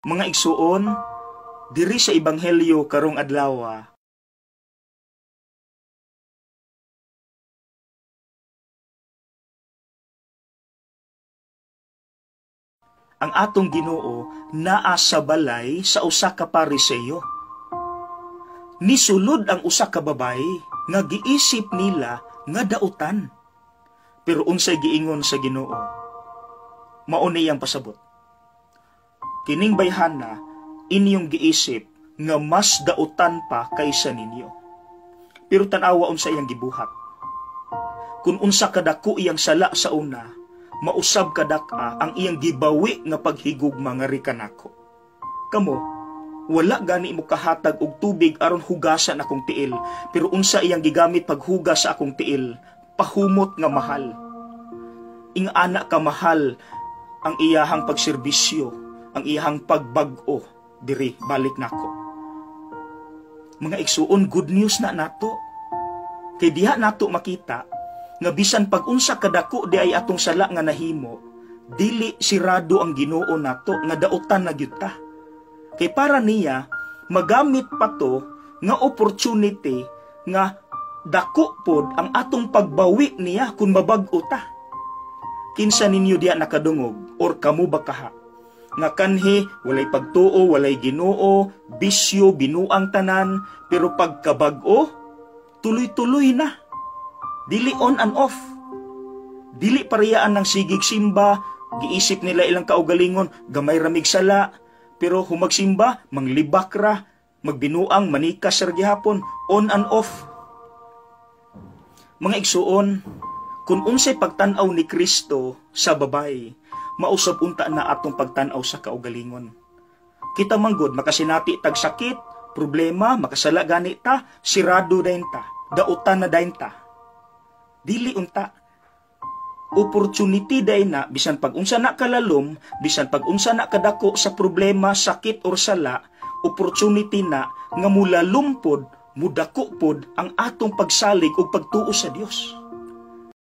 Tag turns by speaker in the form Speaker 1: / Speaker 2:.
Speaker 1: Mga igsuon, diri sa ebanghelyo karong adlaw, ang atong Ginoo naa sa balay sa usa ka Pariseo. Nisulod ang usa ka babayi nga giisip nila nga dautan. Pero unsay giingon sa Ginoo? Mao ni iyang pasabot. Kining bayhana inyong giisip nga mas dautan pa kaysa ninyo. Pero tan-awa unsa iyang gibuhat. Kung unsa kadako iyang sala sa una, mausab kadak-a ang iyang gibawi nga paghigugma nga rikanako. Kamo, wala gani mo kahatag og tubig aron hugasan akong tiil, pero unsa iyang gigamit paghugas sa akong tiil, pahumot nga mahal. Ingana ka mahal ang iyahang pagserbisyo, ang iyahang pagbag-o diri balik nako. Mga igsuon, good news na nato. Kay diha nato makita nga bisan pag-unsa kadako di ay atong sala nga nahimo, dili sirado ang Ginoo nato nga dautan na gyud ta. Kay para niya magamit pa to nga opportunity nga dako pod ang atong pagbawi niya kung mabag-o ta. Kinsa ninyo diya nakadungog or kamo ba kaha nga kanhi walay pagtuo, walay Ginoo, bisyo, binuang tanan, pero pagkabag-o tuloy-tuloy na. Dili on and off. Dili pariyaan ng sigig simba, giisip nila ilang kaugalingon, gamay ramig sala, pero humagsimba, manglibak ra, magbinuang, manikas ra gihapon, on and off. Mga igsuon, kung unsay pagtan-aw ni Kristo sa babay, mausab unta na atong pagtan-aw sa kaugalingon. Kita manggod, makasinati tag sakit, problema, makasala gani ta, sirado dayon ta, dautan na dayon ta. Dili unta. Opportunity day na, bisan pag-unsa na kalalom, bisan pag-unsa na kadako sa problema, sakit or sala, opportunity na nga mulalom pod, mudako pod ang atong pagsalig ug pagtuo sa Dios.